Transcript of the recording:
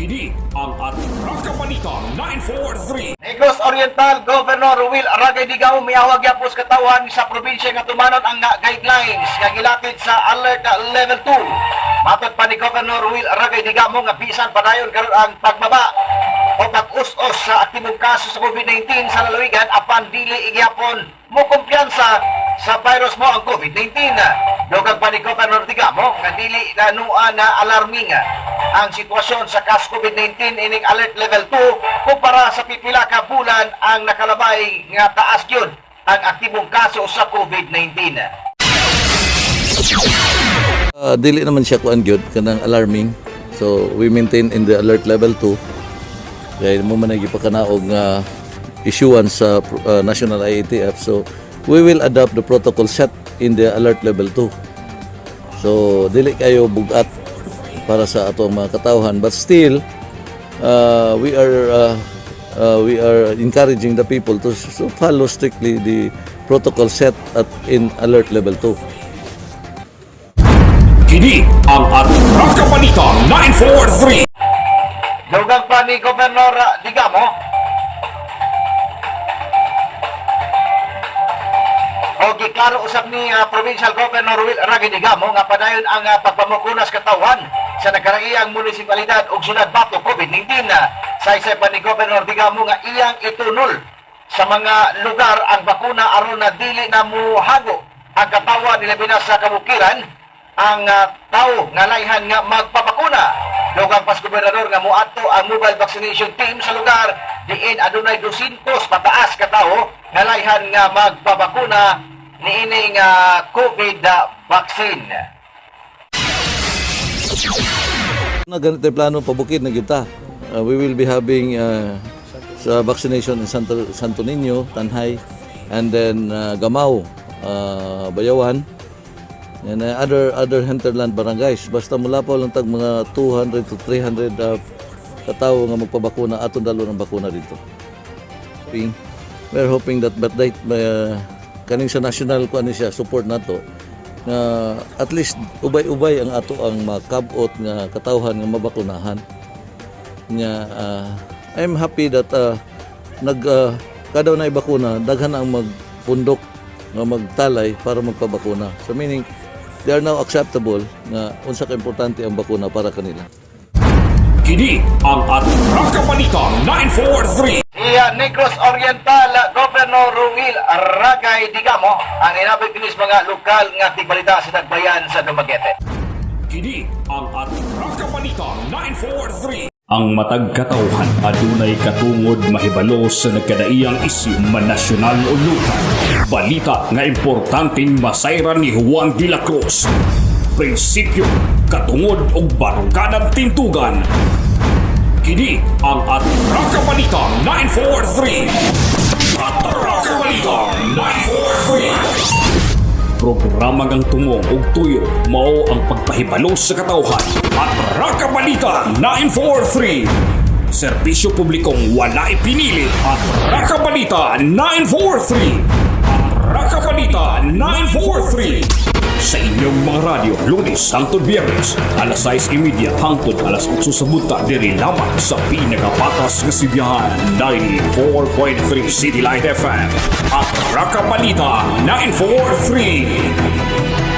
Kini ang Atraka Balita 943. Negros Oriental Governor Will Ragay Digamo miawag gyapon sa katawhan sa probinsya nga tumanon ang nga guidelines nga gilatid sa Alert Level 2. Matod pa ni Governor Will Ragay Digamo nga bisan padayon karon ang pagbaba o pag-us-us sa aktibong kaso sa COVID-19 sa lalawigan, apan dili igyapon mo kumpiyansa sa virus mo ang COVID-19. Dugang pa ni Governor Digamo nga dili na nuan na alarming ang sitwasyon sa kaso COVID-19 ining Alert Level 2 kumpara sa pipila ka bulan ang nakalabay nga taas gyud ang aktibong kaso sa COVID-19. Dili naman siya kuan gyud kanang alarming. So we maintain in the alert level 2. Kaya mao man gipakanaog nga issuance sa National IATF. So we will adopt the protocol set in the alert level 2. So dili kayo bugat para sa atong mga katawhan, but still we are encouraging the people to follow strictly the protocol set at in alert level 2. Kini ang Atraka Balita 943. Dugang pa ni Governor Digamo o giklaro usab ni Provincial Governor Will Ragay Digamo nga padayon ang pagpamukunas katawhan sa nagkaraiyang munisipalidad ug syudad batok COVID-19. Saysay pa ni Governor Digamo nga iyang itunol sa mga lugar ang bakuna aron na dili na muhago ang katawan, labi na sa kabukiran ang tao nga layhan nga magpabakuna. Dugang pas gobernador nga muadto ang mobile vaccination team sa lugar diin adunay 200 pataas ka tawo nga layhan nga magpabakuna niining COVID vaccine. Na ganito yung plano, pabukid na kita. We will be having sa vaccination in Santo Niño, Tanjay, and then Gamao, Bayawan, and other hinterland barangays. Basta mula pa lang tag mga 200 to 300 katao nga magpabakuna, atong dalon ang bakuna dito. We're hoping that but that kaning sa national kuan ni siya support nato nga at least ubay-ubay ang ato ang makabot nga katawhan nga mabakunahan nya. I'm happy that nag kada na bakuna, daghan ang magpundok nga magtalay para magpabakuna, so meaning they are now acceptable nga unsa ka importante ang bakuna para kanila. Kini ang Atraka Balita 943. Si Negros Oriental Governor Will Ragay Digamo ang inabot kinis mga lokal nga tigbalita sa Dagbayan sa Dumaguete. Kini ang Atraka Balita 943. Ang matag katawhan adunay katungod mahibalo sa nagkadaiyang isyu, man nasyonal o lokal. Balita nga importanteng masayran ni Juan de la Cruz. Prinsipyo, katungod ug barukadang tintugan. Kini ang Atraka Balita 943. Atraka Balita 943. Programa ngang tumong ug tuyo mao ang pagpahibalo sa katawhan. Atraka Balita 943. Serbisyo publikong wala ipinili. Atraka Balita 943. Atraka Balita 943. Sa inyong mga radyo, Lunes hangtod Biyernes, alas 6:30 hangtod alas 8 sa buntag, diri lamang sa pinakapatas nga sibihan, 94.3 City Light FM. Atraka Balita 943.